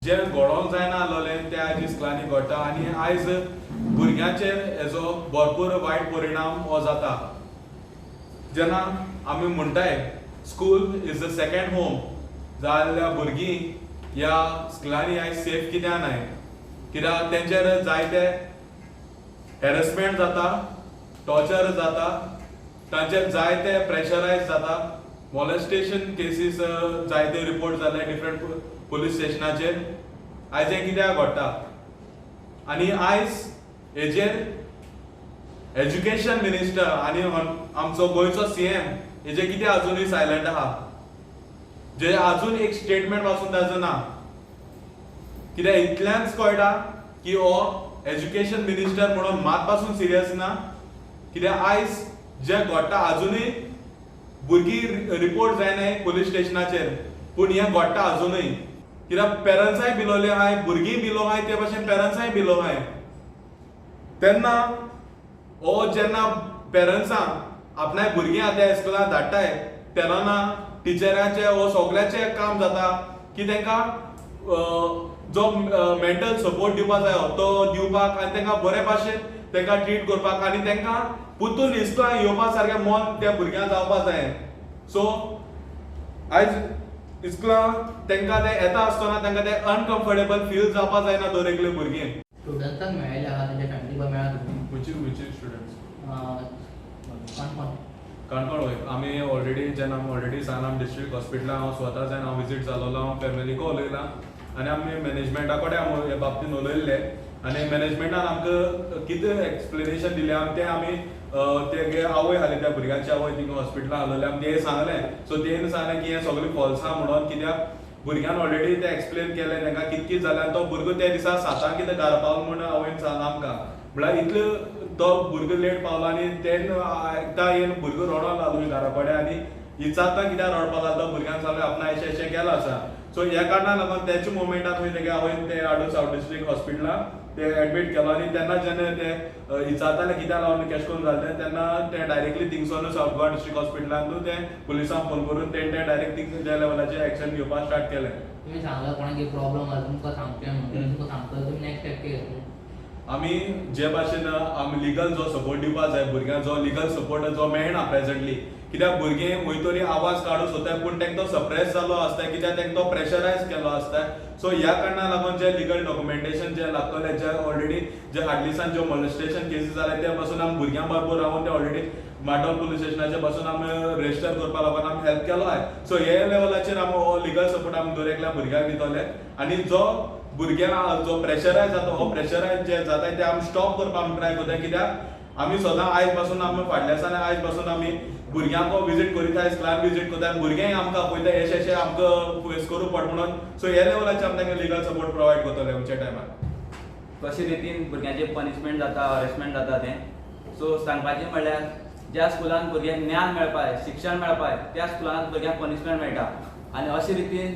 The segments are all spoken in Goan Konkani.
जे घडोवंक जायना आसलेलें तें आयज इस्कुलांनी घडटा आनी आयज भुरग्यांचेर हेजो भरपूर वायट परिणाम हो जाता. जेन्ना आमी म्हणटाय school is the second home, जाल्यार भुरगीं ह्या स्कुलांनी आयज सेफ कित्याक नाय? कित्याक तेंचेर जायते हॅरसमेंट जाता, टॉर्चर जाता, तांचेर जायते प्रेशरायज जाता, मॉलेस्टेशन केसीस जायते रिपोर्ट जाले डिफरंट पुलीस स्टेशनाचेर. आयज हें कित्याक घडटा? आनी आयज हेजेर एज्युकेशन मिनिस्टर आनी आमचो गोंयचो सीएम हेजे कित्याक अजुनूय सायलंट आहा? जे अजून एक स्टेटमेंट पासून ताजो ना. कित्याक इतल्यानच कळटा की हो एज्युकेशन मिनिस्टर म्हणून मात पासून सिरियस ना. कित्याक आयज जे घडटा अजुनूय भुरगीं रिपोर्ट जायनाय पुलीस स्टेशनाचेर, पूण हें घडटा अजुनूय. कित्याक पेरंट्सांय भिलोले आहाय, भुरगींय भिलो आहाय, ते भाशेन पेरंट्सांय भिलो आहाय. तेन्ना हो जेन्ना पेरंट्सांक आपणाय भुरगीं आतां इस्कुलान धाडटाय तेन्ना टिचरांचें हो सगळ्याचें काम जाता की तांकां जो मेंटल सपोर्ट दिवपा जायो तो दिवपाक आनी तांकां बरे भाशेन तांकां ट्रीट करपाक आनी तांकां पुतून इस्कुलान येवपा सारकें मन त्या भुरग्यांक जावपा जाय. सो आयज इस्कुलान तांकां ते येता आसतना तांकां ते अनकम्फर्टेबल फील जावपा जायना दर एकले भुरगीं. स्टुडंट्सांक मेळिल्ले आहा, तेंच्या फॅमिली मेळ्ळा तुमी? खंयची स्टुडंट्स? काणकोण. काणकोण वय. आमी ऑलरेडी जेन्ना आमी ऑलरेडी सांगलां, आमी डिस्ट्रिक्ट हॉस्पिटलान हांव स्वता जावन हांव विजीट जालोलो, हांव फॅमिलीको उलयलां आनी आमी मॅनेजमेंटा कडेन आमी हे बाबतीन उलयल्ले आनी मॅनेजमेंटान आमकां कितें एक्सप्लेनेशन दिलें आमी तें आमी तेगे आवय आसली, त्या भुरग्याची आवय थिंगा हॉस्पिटलान आसलेली, आमी तें सांगलें. सो तेणें सांगलें की हें सगळें फॉल्स आहा म्हणून, कित्याक भुरग्यान ऑलरेडी तें एक्सप्लेन केलें तांकां कित कित जालें आनी तो भुरगो त्या दिसा 7 कितें घरा पावलो म्हूण आवयन सांगलां आमकां. म्हळ्यार इतलो तो भुरगो लेट पावलो आनी तेन्ना एकदां येवन भुरगो रडोंक लागलो घरा कडेन आनी विचारता कित्याक रडपाक लागलो, तो भुरग्यान सांगलें आपणें अशें अशें केलां आसा. सो ह्या कारणान लागून त्याच्या मुवमेंटान थंय तेगे आवयन ते हाडून सावथ डिस्ट्रिक्ट हॉस्पिटलान ते एडमीट केलो आनी तेन्ना जेन्ना ते विचारताले कित्याक लागून कशें करून जालें तेन्ना ते डायरेक्टली थिंगसोनूच सावथ गोवा डिस्ट्रिक्ट हॉस्पिटलांतूच ते पुलिसांक फोन करून तेणें ते डायरेक्ट थिंग त्या लेवलाचेर एक्शन घेवपाक स्टार्ट केलें. तुमी सांगला कोणाक प्रॉब्लम आसा तुमकां सांगचें म्हणून, तुमकां सांगता तुमी नेक्स्ट स्टेप कितें घेतले? आमी जे भाशेन आमी लिगल जो सपोर्ट दिवपाक जाय भुरग्यांक, जो लिगल सपोर्ट जो मेळना प्रेझेंटली, कित्याक भुरगीं खंय तरी आवाज काडूंक सोदताय पूण तांकां तो सप्रेस जालो आसता, कित्याक तांकां तो प्रेशरायज केलो आसता. सो ह्या कारणाक लागून जे लिगल डॉक्युमेंटेशन जे लागतलें, जे ऑलरेडी जे हाडल्या दिसान ज्यो मॉलेस्टेशन केसीस जाले ते पासून आमी भुरग्यां बरोबर रावन ते ऑलरेडी माटोल पुलीस स्टेशनाचे पासून आमी रजिस्टर करपाक लागून आमी हेल्प केलो आहाय. सो हे लेवलाचेर आमी हो लिगल सपोर्ट आमी दर एकल्या भुरग्याक दितले आनी जो भुरग्यांक जो प्रेशरायज जाता हो प्रेशरायज जे जाता ते आमी स्टॉप करपाक आमी ट्राय करता. कित्याक आमी सदां आयज पासून आमी फाटल्या दिसांनी आयज पासून आमी भुरग्यांक विजीट करीत, स्कुलान विजीट करता, भुरग्यांक आमकां पळयता अशें अशें आमकां फेस करूं पड म्हणून. सो हे लेवलाचेर आमी तांकां लिगल सपोर्ट प्रोवायड करतले आमच्या टायमार. कशे रितीन भुरग्यांचे पनिशमेंट जाता, हरेसमेंट जाता तें सो सांगपाचें म्हणल्यार ज्या स्कुलान भुरग्यांक ज्ञान मेळपाक, शिक्षण मेळपाक, त्या स्कुलान भुरग्यांक पनिशमेंट मेळटा आनी अशे रितीन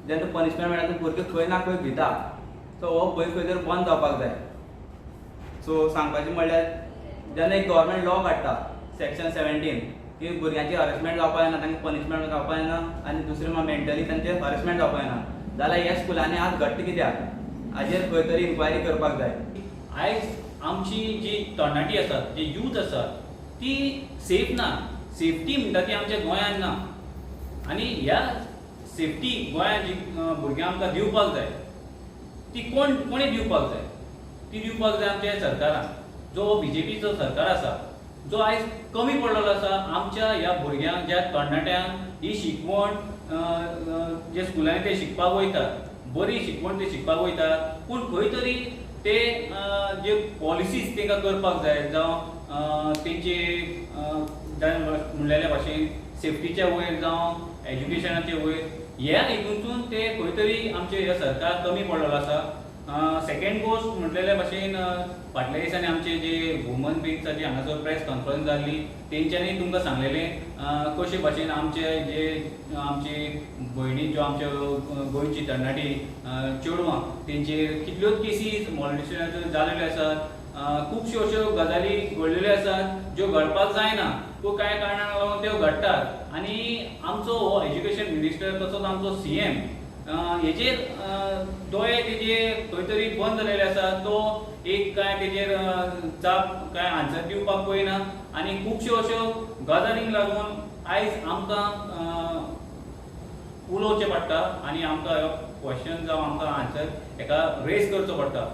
जेन्ना पनिशमेंट मेळटा तेन्ना भुरगे खंय ना खंय भिता. सो हो भंय खंय तरी बंद जावपाक जाय. सो सांगपाचें म्हणल्यार जेन्ना एक गव्हर्मेंट लॉ काडटा सेक्शन 17 की भुरग्यांची हरेसमेंट जावपाक जायना, तांकां पनिशमेंट जावपाक जायना आनी दुसरें म्हळ्यार मेंटली तांचें हरेसमेंट जावपाक जायना, जाल्यार ह्या स्कुलांनी आज घडटा कित्याक हाजेर खंय तरी इन्क्वायरी करपाक जाय. आयज आमची जी तरणाटी आसात, जी यूथ आसात, ती सेफ ना. सेफ्टी म्हणटा ती आमच्या गोंयांत ना आनी ह्या सेफ्टी गोंयांत जी भुरग्यांक आमकां दिवपाक जाय ती कोणें दिवपाक जाय? ती दिवपाक जाय आमच्या सरकारान, जो बीजेपीचो सरकार आसा, जो आयज कमी पडलेलो आसा आमच्या ह्या भुरग्यांक, ज्या तरणाट्यांक ही शिकवण जे स्कुलांनी ते शिकपाक वयतात, बरी शिकवण ते शिकपाक वयतात, पूण खंय तरी ते जे पॉलिसीज तांकां करपाक जाय, जावं तेंचे म्हणलेल्या भाशेन सेफ्टीच्या वयर जावं एज्युकेशनाचे वयर, ह्या हितूनसून ते खंय तरी आमचे हे सरकार कमी पडलेलो आसा. सेकंड गोश्ट म्हटलेल्या भाशेन फाटल्या दिसांनी आमचे जे वुमन बिंग्साची हांगासर प्रेस कॉन्फरन्स जाल्ली, तेंच्यांनी तुमकां सांगलेलें कशे भाशेन आमचे जे आमची भयणी ज्यो आमच्या गोंयची तरणाटी चेडवां तेंचेर कितल्योच केसीस मॉलेस्टेशनाच्यो जाल्ल्यो आसात, खुबश्यो अश्यो गजाली घडलेल्यो आसात ज्यो घडपाक जायना, त्यो कांय कारणांक लागून त्यो घडटात. आनी आमचो हो एज्युकेशन मिनिस्टर तसोच आमचो सीएम हेजेर दोळे तेजे खंय तरी बंद जालेले आसा. तो एक काय तेजेर जाप काय आन्सर दिवपाक पळयना आनी खुबश्यो अश्यो गजालींक लागून आयज आमकां उलोवचें पडटा आनी आमकां ह्यो क्वेश्चन जावं आमकां आन्सर हेका रेज करचो पडटा.